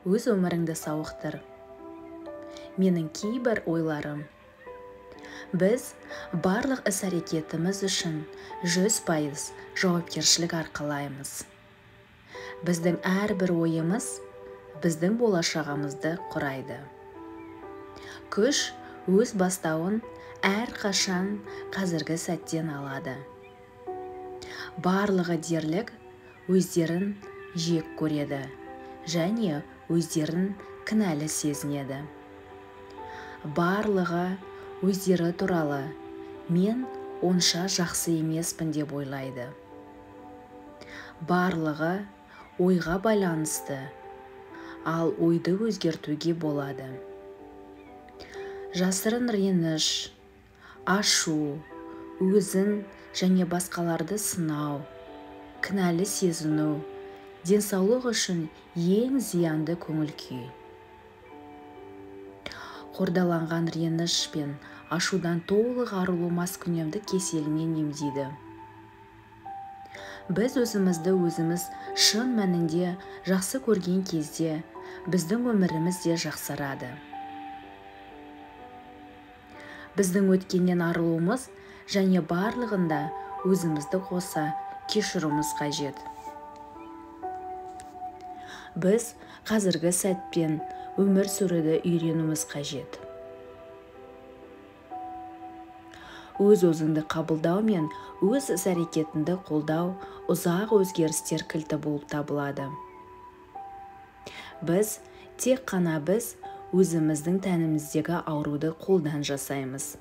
Өз өміріңді сауықтыр. Менің кейбір ойларым. Біз барлық іс-әрекетіміз үшін 100% жауапкершілік арқалаймыз. Біздің әрбір ойымыз біздің болашағымызды құрайды. Күш өз бастауын әрқашан қазіргі сәттен алады. Барлығы дерлік өздерін жек көреді және өздерін кінәлі сезінеді. Барлығы өздері туралы мен онша жақсы емеспін деп ойлайды. Барлығы ойға байланысты, ал ойды өзгертуге болады. Жасырын реніш, ашу, өзін және басқаларды сынау, кінәлі сезіну, денсаулық үшін ең зиянды көңіл күй. Қордаланған реніш пен ашудан толық арылу маскүнемдік кеселінен емдейді. Біз өзімізді өзіміз шын мәнінде жақсы көрген кезде, біздің өміріміз де жақсарады. Біздің өткеннен арылуымыз және барлығында өзімізді қоса кешіруіміз қажет. Біз қазіргі сәтпен өмір сүруді үйренуіміз қажет. Өз-өзіңді қабылдау мен өз іс-әрекетіңді қолдау ұзақ өзгерістер кілті болып табылады. Біз тек қана біз өзіміздің тәніміздегі ауруды қолдан жасаймыз.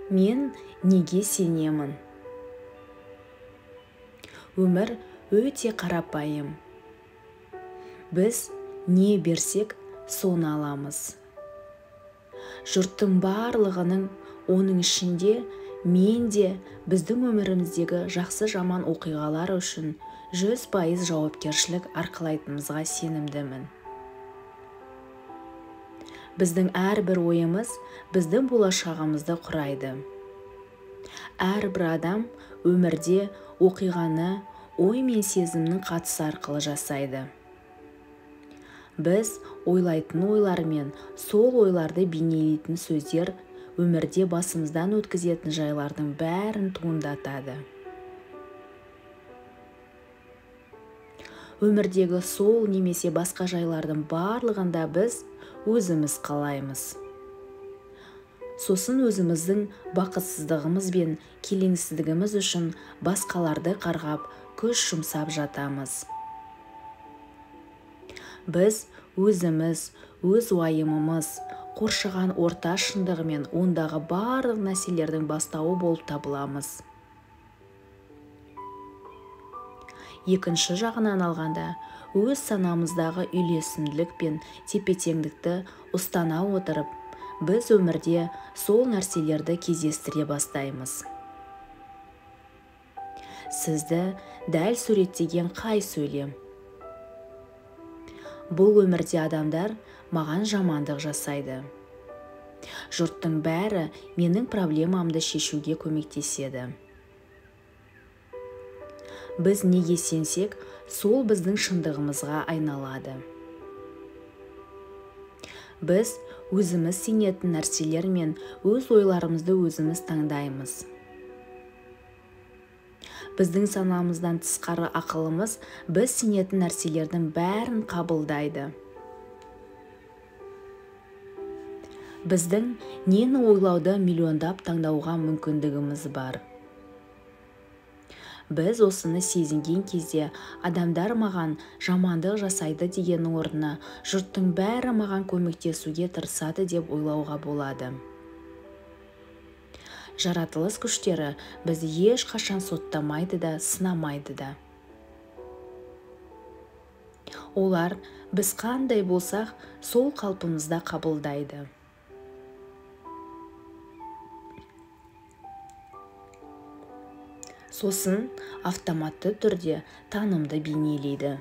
Мен неге сенемін? Өмір өте қарапайым. Біз не берсек, соны аламыз. Жұрттың барлығының, оның ішінде мен де біздің өміріміздегі жақсы-жаман оқиғалар үшін 100% жауапкершілік арқалайтынымызға сенімдімін. Біздің әрбір ойымыз біздің болашағымызды құрайды. Әрбір адам өмірде оқиғаны ой мен сезімнің қатысы арқылы жасайды. Біз ойлайтын ойлар мен сол ойларды бейнелейтін сөздер өмірде басымыздан өткізетін жайлардың бәрін туындатады. Өмірдегі сол немесе басқа жайлардың барлығында біз өзіміз қалаймыз. Сосын өзіміздің бақытсыздығымыз бен келеңсіздігіміз үшін басқаларды қарғап, күш жұмсап жатамыз. Біз өзіміз, өз уайымымыз, қоршаған орта шындығы мен ондағы барлық нәрселердің бастауы болып табыламыз. Екінші жағынан алғанда, өз санамыздағы үйлесімділік пен тепе-теңдікті ұстана отырып, біз өмірде сол нәрселерді кездестіре бастаймыз. Сізді дәл суреттеген қай сөйлем? Бұл өмірде адамдар маған жамандық жасайды. Жұрттың бәрі менің проблемамды шешуге көмектеседі. Біз неге сенсек, сол біздің шындығымызға айналады. Біз өзіміз сенетін нәрселер мен өз ойларымызды өзіміз таңдаймыз. Біздің санамыздан тысқары ақылымыз біз сенетін нәрселердің бәрін қабылдайды. Біздің нені ойлауды миллиондап таңдауға мүмкіндігіміз бар. Біз осыны сезінген кезде адамдар маған жамандық жасайды дегеннің орнына жұрттың бәрі маған көмектесуге тырысады деп ойлауға болады. Жаратылыс күштері бізді ешқашан соттамайды да, сынамайды да. Олар біз қандай болсақ, сол қалпымызда қабылдайды. Сосын автоматты түрде танымды бейнелейді.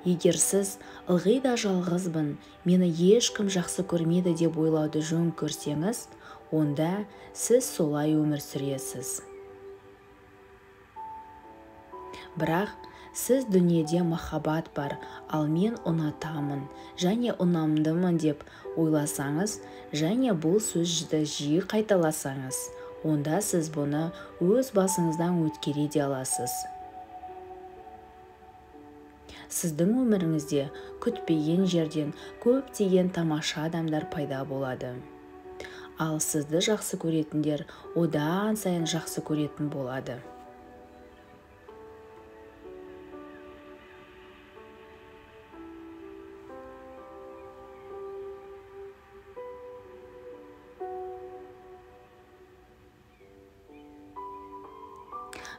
Егер сіз ылғи да жалғызбын, мені ешкім жақсы көрмейді деп ойлауды жөн көрсеңіз, онда сіз солай өмір сүресіз. Бірақ сіз дүниеде махаббат бар, ал мен ұнатамын және ұнамдымын деп ойласаңыз және бұл сөзді жиі қайталасаңыз, онда сіз бұны өз басыңыздан өткере де аласыз. Сіздің өміріңізде күтпеген жерден көптеген тамаша адамдар пайда болады. Ал сізді жақсы көретіндер одан сайын жақсы көретін болады.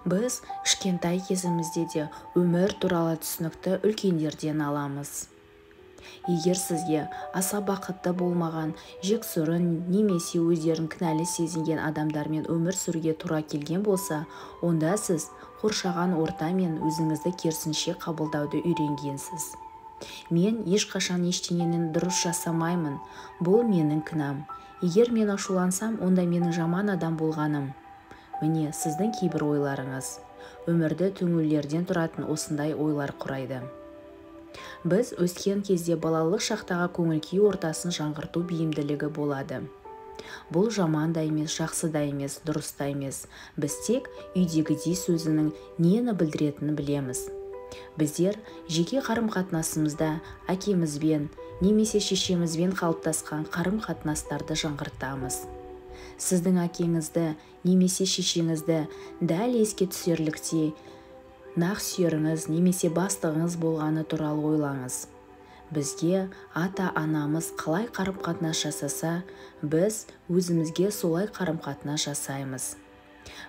Біз кішкентай кезімізде де өмір туралы түсінікті үлкендерден аламыз. Егер сізге аса бақытты болмаған, жексұрын немесе өздерін кінәлі сезінген адамдармен өмір сүруге тура келген болса, онда сіз қоршаған орта мен өзіңізді керісінше қабылдауды үйренгенсіз. Мен ешқашан ештеңені дұрыс жасамаймын, бұл менің кінәм. Егер мен ашулансам, онда менің жаман адам болғаным. Міне сіздің кейбір ойларыңыз. Өмірді түңілулерден тұратын осындай ойлар құрайды. Біз өскен кезде балалық шақтағы көңіл-күй ортасын жаңғырту бейімділігі болады. Бұл жаман да емес, жақсы да емес, дұрыс та емес. Біз тек үйдегідей сөзінің нені білдіретінін білеміз. Біздер жеке қарым-қатынасымызда әкемізбен немесе шешемізбен қалыптасқан қарым-қатынастарды жаңғыртамыз. Сіздің әкеңізді немесе шешеңізді дәл еске түсерліктей нақ сүйеріңіз немесе бастығыңыз болғаны туралы ойлаңыз. Бізге ата-анамыз қалай қарым-қатынас жасаса, біз өзімізге солай қарым-қатынас жасаймыз.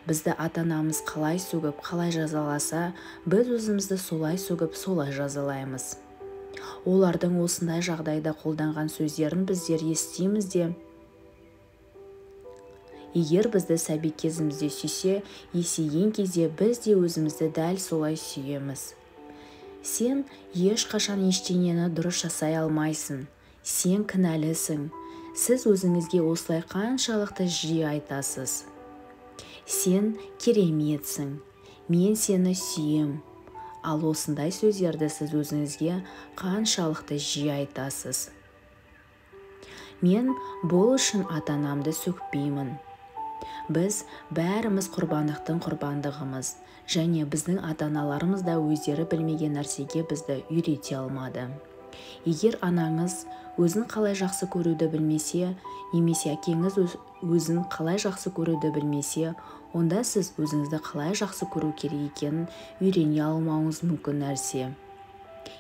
Бізді ата-анамыз қалай сөгіп, қалай жазаласа, біз өзімізді солай сөгіп, солай жазалаймыз. Олардың осындай жағдайда қолданған сөздерін біздер естиміз де, егер бізді сәби кезімізде сүйсе, есейген кезде біз де өзімізді дәл солай сүйеміз. Сен ешқашан ештеңені дұрыс жасай алмайсың. Сен кінәлісің. Сіз өзіңізге осылай қаншалықты жиі айтасыз. Сен кереметсің. Мен сені сүйем. Ал осындай сөздерді сіз өзіңізге қаншалықты жиі айтасыз. Мен бұл үшін ата-анамды сөкпеймін. Біз бәріміз құрбандықтың құрбандығымыз, және біздің ата-аналарымыз да өздері білмеген нәрсеге бізді үйрете алмады. Егер анаңыз өзін қалай жақсы көруді білмесе, немесе әкеңіз өзін қалай жақсы көруді білмесе, онда сіз өзіңізді қалай жақсы көру керек екенін үйрене алмауыңыз мүмкін нәрсе.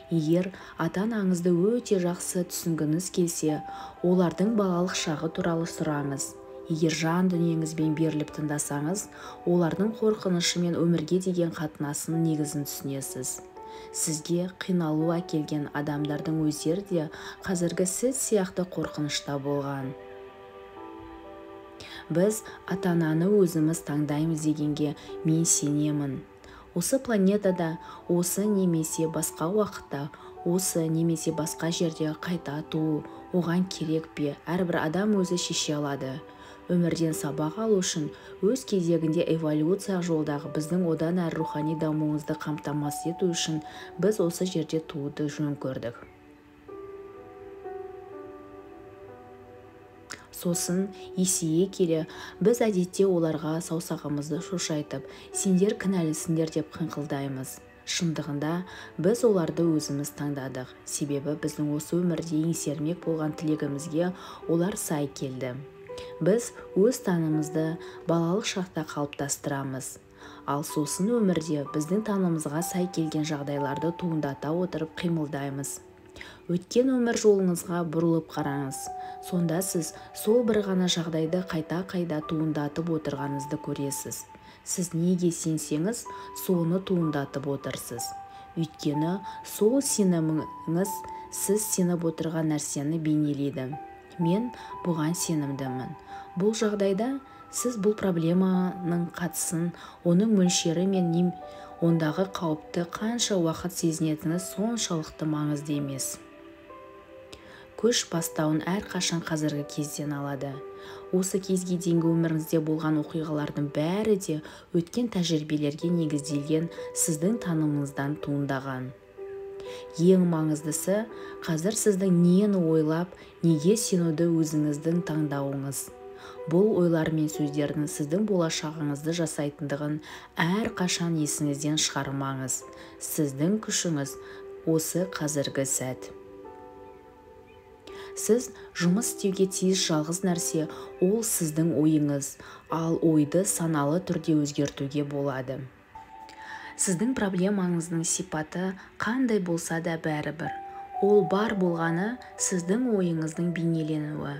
Егер ата-анаңызды өте жақсы түсінгіңіз келсе, олардың балалық шағы туралы сұраңыз. Егер жан дүниеңізбен беріліп тыңдасаңыз, олардың қорқынышы мен өмірге деген қатынасының негізін түсінесіз. Сізге қиналу әкелген адамдардың өздері де қазіргі сіз сияқты қорқынышта болған. Біз ата-ананы өзіміз таңдаймыз дегенге мен сенемін. Осы планетада осы немесе басқа уақытта, осы немесе басқа жерде қайта туу оған керек пе, әрбір адам өзі шеше алады. Өмірден сабақ алу үшін өз кезегінде эволюция жолдағы біздің одан әрі рухани дамуымызды қамтамасыз ету үшін біз осы жерде тууды жөн көрдік. Сосын есейе келе біз әдетте оларға саусағымызды шошайтып, сендер кінәлісіңдер деп қыңқылдаймыз. Шындығында біз оларды өзіміз таңдадық, себебі біздің осы өмірде еңсермек болған тілегімізге олар сай келді. Біз өз танымызды балалық шақта қалыптастырамыз, ал сосын өмірде біздің танымызға сай келген жағдайларды туындата отырып қимылдаймыз. Өткен өмір жолыңызға бұрылып қараңыз, сонда сіз сол бір ғана жағдайды қайта-қайта туындатып отырғаныңызды көресіз. Сіз неге сенсеңіз, соны туындатып отырсыз. Өйткені сол сеніміңіз сіз сеніп отырған нәрсені бейнелейді. Мен бұған сенімдімін. Бұл жағдайда сіз бұл проблеманың қатысын, оның мөлшері мен ондағы қауіпті қанша уақыт сезінетіні соншалықты маңызды емес. Күш бастауын әрқашан қазіргі кезден алады. Осы кезге дейінгі өміріңізде болған оқиғалардың бәрі де өткен тәжірибелерге негізделген сіздің танымыңыздан туындаған. Ең маңыздысы, қазір сіздің нені ойлап, неге сенуді өзіңіздің таңдауыңыз. Бұл ойлар мен сөздердің сіздің болашағыңызды жасайтындығын әрқашан есіңізден шығармаңыз. Сіздің күшіңіз осы қазіргі сәт. Сіз жұмыс істеуге тиіс жалғыз нәрсе ол сіздің ойыңыз, ал ойды саналы түрде өзгертуге болады. Сіздің проблемаңыздың сипаты қандай болса да бәрібір. Ол бар болғаны сіздің ойыңыздың бейнеленуі.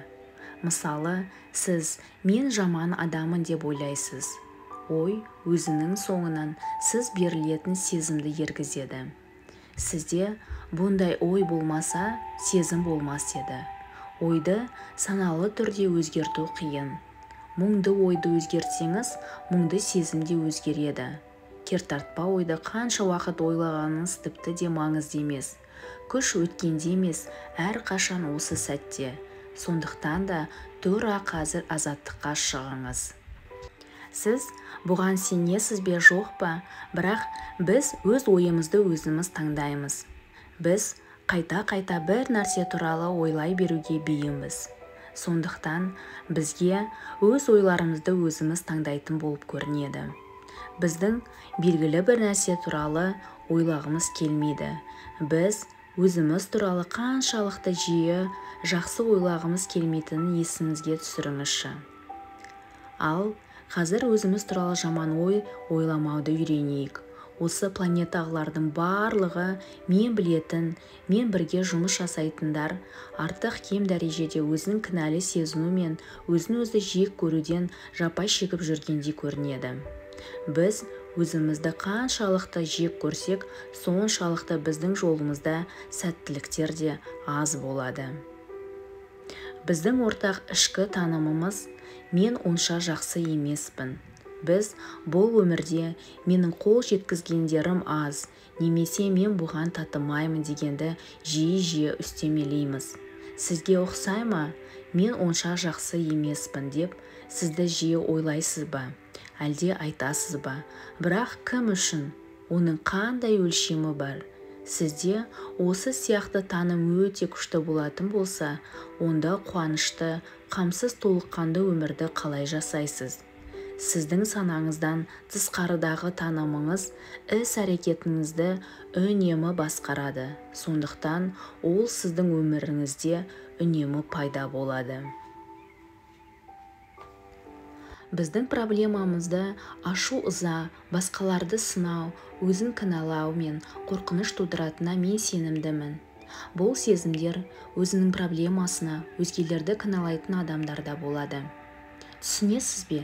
Мысалы, сіз мен жаман адаммын деп ойлайсыз. Ой өзінің соңынан сіз берілетін сезімді ергізеді. Сізде бұндай ой болмаса, сезім болмас еді. Ойды саналы түрде өзгерту қиын. Мұңды ойды өзгертсеңіз, мұңды сезім де өзгереді. Кертартпа ойды қанша уақыт ойлағаныңыз тіпті де маңызды емес. Күш өткенде емес, әрқашан осы сәтте. Сондықтан да тура қазір азаттыққа шығыңыз. Сіз бұған сенесіз бе, жоқ па, бірақ біз өз ойымызды өзіміз таңдаймыз. Біз қайта-қайта бір нәрсе туралы ойлай беруге бейімбіз. Сондықтан бізге өз ойларымызды өзіміз таңдайтын болып көрінеді. Біздің белгілі бір нәрсе туралы ойлағымыз келмейді. Біз өзіміз туралы қаншалықты жиі жақсы ойлағымыз келмейтінін есіңізге түсіріңізші. Ал қазір өзіміз туралы жаман ой ойламауды үйренейік. Осы планетағылардың барлығы мен білетін, мен бірге жұмыс жасайтындар артық кем дәрежеде өзін кінәлі сезіну мен өзін-өзі жек көруден жапа шегіп жүргендей көрінеді. Біз өзімізді қаншалықты жек көрсек, соншалықты біздің жолымызда сәттіліктер де аз болады. Біздің ортақ ішкі танымымыз мен онша жақсы емеспін. Біз бұл өмірде менің қол жеткізгендерім аз, немесе мен бұған татымаймын дегенді жиі-жиі үстемелейміз. Сізге ұқсай ма, мен онша жақсы емеспін деп сізді жиі ойлайсыз ба, әлде айтасыз ба? Бірақ кім үшін? Оның қандай өлшемі бар? Сізде осы сияқты таным өте күшті болатын болса, онда қуанышты, қамсыз толыққанды өмірді қалай жасайсыз? Сіздің санаңыздан тысқарыдағы танымыңыз іс-әрекетіңізді үнемі басқарады. Сондықтан ол сіздің өміріңізде үнемі пайда болады. Біздің проблемамызды ашу-ыза, басқаларды сынау, өзін кінәлау мен қорқыныш тудыратынына мен сенімдімін. Бұл сезімдер өзінің проблемасына өзгелерді кінәлайтын адамдарда болады. Түсінесіз бе?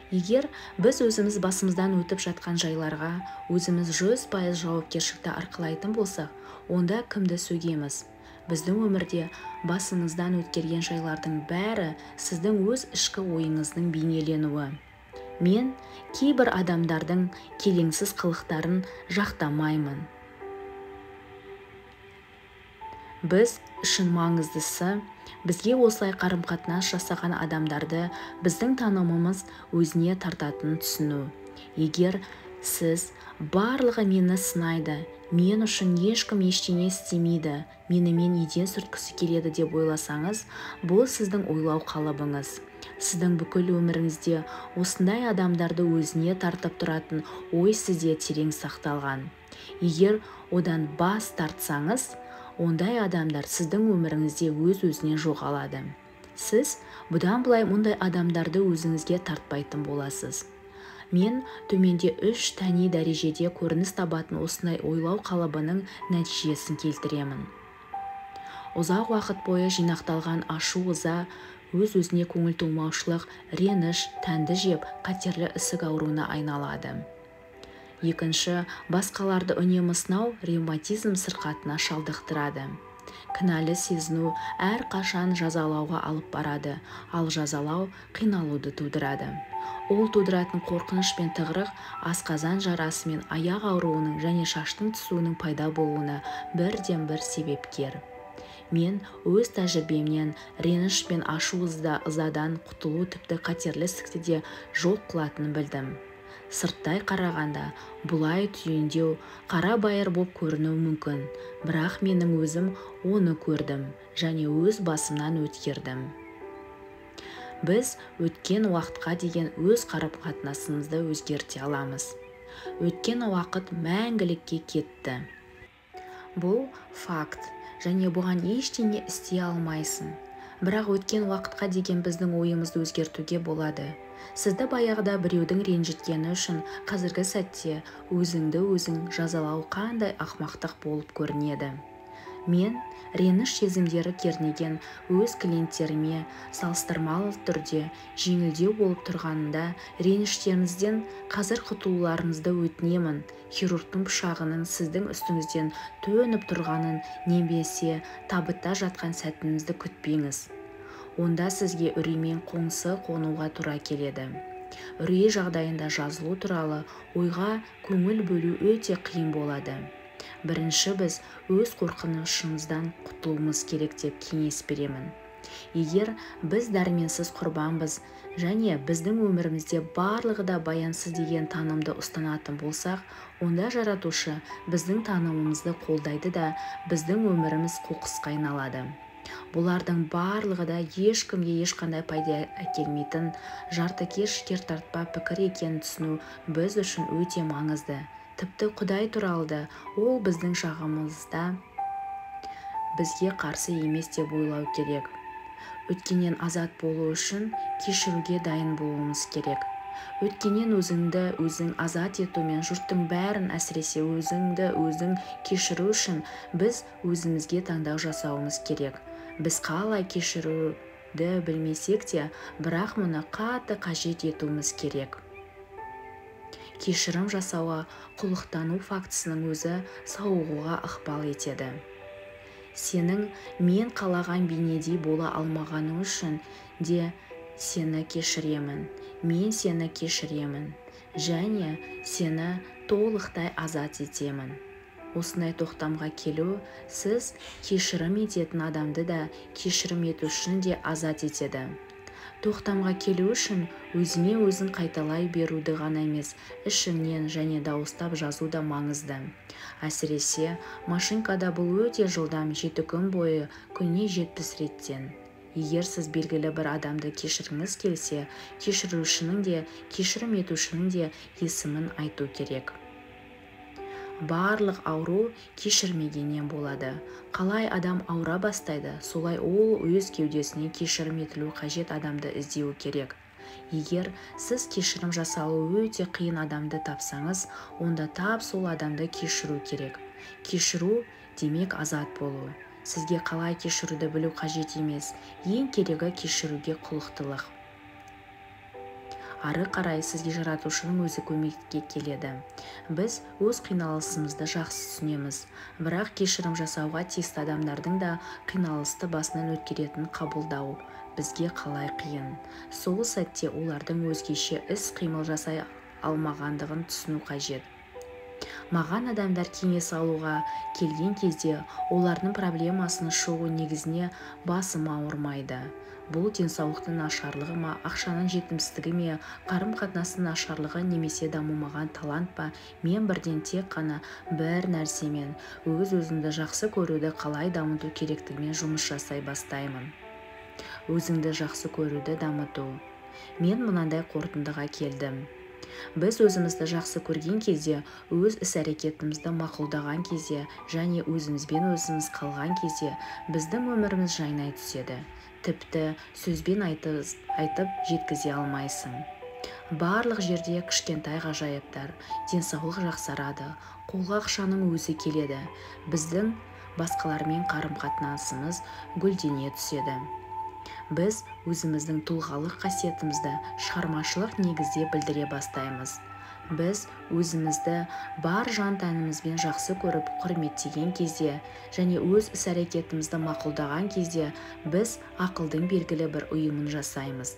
Егер біз өзіміз басымыздан өтіп жатқан жайларға өзіміз 100% жауапкершілікті арқалайтын болсақ, онда кімді сөгеміз? Біздің өмірде басыңыздан өткерген жайлардың бәрі сіздің өз ішкі ойыңыздың бейнеленуі. Мен кейбір адамдардың келеңсіз қылықтарын жақтамаймын. Біз үшін маңыздысы, бізге осылай қарым-қатынас жасаған адамдарды біздің танымымыз өзіне тартатынын түсіну. Егер сіз барлығы мені сынайды, мен үшін ешкім ештеңе істемейді, менімен еден сүрткісі келеді деп ойласаңыз, бұл сіздің ойлау қалыбыңыз. Сіздің бүкіл өміріңізде осындай адамдарды өзіне тартып тұратын ой сізде терең сақталған. Егер одан бас тартсаңыз, ондай адамдар сіздің өміріңізде өз-өзінен жоғалады. Сіз бұдан былай мұндай адамдарды өзіңізге тартпайтын боласыз. Мен төменде 3 тәни дәрежеде көрініс табатын осындай ойлау қалыбының нәтижесін келтіремін. Ұзақ уақыт бойы жинақталған ашу-ыза, өз-өзіне көңіл толмаушылық, реніш, тәнді жеп, қатерлі ісік ауруына айналады. Екінші, басқаларды үнемі сынау ревматизм сырқатына шалдықтырады. Кінәлі сезіну әрқашан жазалауға алып барады, ал жазалау қиналуды тудырады. Ол тудыратын қорқыныш пен тығырық асқазан жарасы мен аяқ ауруының және шаштың түсуінің пайда болуына бірден-бір себепкер. Мен өз тәжірибемнен реніш пен ашу-ызадан құтылу тіпті қатерлі ісікті де жоқ қылатынын білдім. Сырттай қарағанда бұлай түйіндеу қара байыр боп көрінуі мүмкін, бірақ менің өзім оны көрдім және өз басымнан өткердім. Біз өткен уақытқа деген өз қарым-қатынасымызды өзгерте аламыз. Өткен уақыт мәңгілікке кетті. Бұл факт, және бұған ештеңе істей алмайсың. Бірақ өткен уақытқа деген біздің ойымызды өзгертуге болады. Сізді баяғыда біреудің ренжіткені үшін қазіргі сәтте өзіңді өзің жазалау қандай ақмақтық болып көрінеді. Мен реніш сезімдері кернеген өз клиенттеріме салыстырмалы түрде жеңілдеу болып тұрғанында реніштеріңізден қазір құтылуларыңызды өтінемін. Хирургтың пышағының сіздің үстіңізден төніп тұрғанын немесе табытта жатқан сәтіңізді күтпеңіз. Онда сізге үреймен қоңсы қонуға тура келеді. Үрей жағдайында жазылу туралы ойға көңіл бөлу өте қиын болады. Бірінші біз өз қорқынышымыздан құтылуымыз керек деп кеңес беремін. Егер біз дәрменсіз құрбанбыз және біздің өмірімізде барлығы да баянсыз деген танымды ұстанатын болсақ, онда жаратушы біздің танымымызды қолдайды да біздің өміріміз қоқысқа айналады. Бұлардың барлығы да ешкімге ешқандай пайда әкелмейтін жартыкеш кертартпа пікір екенін түсіну біз үшін өте маңызды. Тіпті Құдай туралы да ол біздің жағымызда, бізге қарсы емес деп ойлау керек. Өткеннен азат болу үшін кешіруге дайын болуымыз керек. Өткеннен өзіңді өзің азат ету мен жұрттың бәрін, әсіресе өзіңді өзің кешіру үшін біз өзімізге таңдау жасауымыз керек. Біз қалай кешіруді білмесек те, бірақ мұны қатты қажет етуіміз керек. Кешірім жасауға құлықтану фактісінің өзі сауығуға ықпал етеді. Сенің мен қалаған бейнедей бола алмағаның үшін де сені кешіремін, мен сені кешіремін және сені толықтай азат етемін. Осындай тоқтамға келу сіз кешірім ететін адамды да, кешірім етушіні де азат етеді. Тоқтамға келу үшін өзіңе өзің қайталай беруді ғана емес, ішіңнен және дауыстап жазу да маңызды. Әсіресе, машинкада бұл өте жылдам, 7 күн бойы күніне 70 реттен. Егер сіз белгілі бір адамды кешіргіңіз келсе, кешірушінің де, кешірім етушінің де есімін айту керек. Барлық ауру кешірмегеннен болады. Қалай адам ауыра бастайды, солай ол өз кеудесіне кешірім етілу қажет адамды іздеуі керек. Егер сіз кешірім жасалуы өте қиын адамды тапсаңыз, онда тап сол адамды кешіру керек. Кешіру демек азат болу. Сізге қалай кешіруді білу қажет емес, ең керегі кешіруге құлықтылық. Ары қарай сізге жаратушының өзі көмекке келеді. Біз өз қиналысымызды жақсы түсінеміз, бірақ кешірім жасауға тиісті адамдардың да қиналысты басынан өткеретінін қабылдау бізге қалай қиын. Сол сәтте олардың өзгеше іс-қимыл жасай алмағандығын түсіну қажет. Маған адамдар кеңес алуға келген кезде олардың проблемасын шығу негізіне басым ауырмайды. Бұл денсаулықтың нашарлығы ма, ақшаның жетімсіздігі ме, қарым-қатынастың нашарлығы немесе дамымаған талант па, мен бірден тек қана бір нәрсемен, өз-өзіңді жақсы көруді қалай дамыту керектігімен жұмыс жасай бастаймын. Өзіңді жақсы көруді дамыту. Мен мынандай қорытындыға келдім. Біз өзімізді жақсы көрген кезде, өз іс-әрекетімізді мақұлдаған кезде және өзімізбен өзіміз қалған кезде біздің өміріміз жайнай түседі. Тіпті сөзбен айтып жеткізе алмайсың. Барлық жерде кішкентай ғажайыптар, денсаулық жақсарады, қолға ақшаның өзі келеді, біздің басқалармен қарым-қатынасымыз гүлдене түседі. Біз өзіміздің тұлғалық қасиетімізді шығармашылық негізде білдіре бастаймыз. Біз өзімізді бар жан-тәнімізбен жақсы көріп, құрметтеген кезде және өз іс-әрекетімізді мақұлдаған кезде біз ақылдың белгілі бір ұйымын жасаймыз.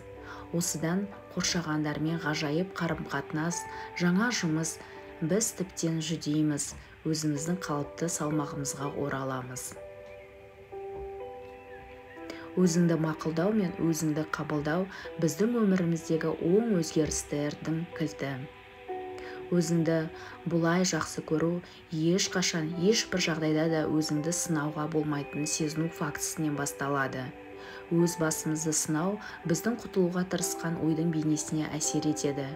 Осыдан қоршағандармен ғажайып қарым-қатынас, жаңа жұмыс, біз тіптен жүдейміз, өзіміздің қалыпты салмағымызға ораламыз. Өзіңді мақұлдау мен өзіңді қабылдау біздің өміріміздегі оң өзгерістердің кілті. Өзіңді бұлай жақсы көру ешқашан, ешбір жағдайда да өзіңді сынауға болмайтынын сезіну фактісінен басталады. Өз басымызды сынау біздің құтылуға тырысқан ойдың бейнесіне әсер етеді.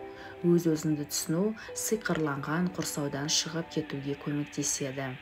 Өз-өзіңді түсіну сиқырланған құрсаудан шығып кетуге көмектеседі.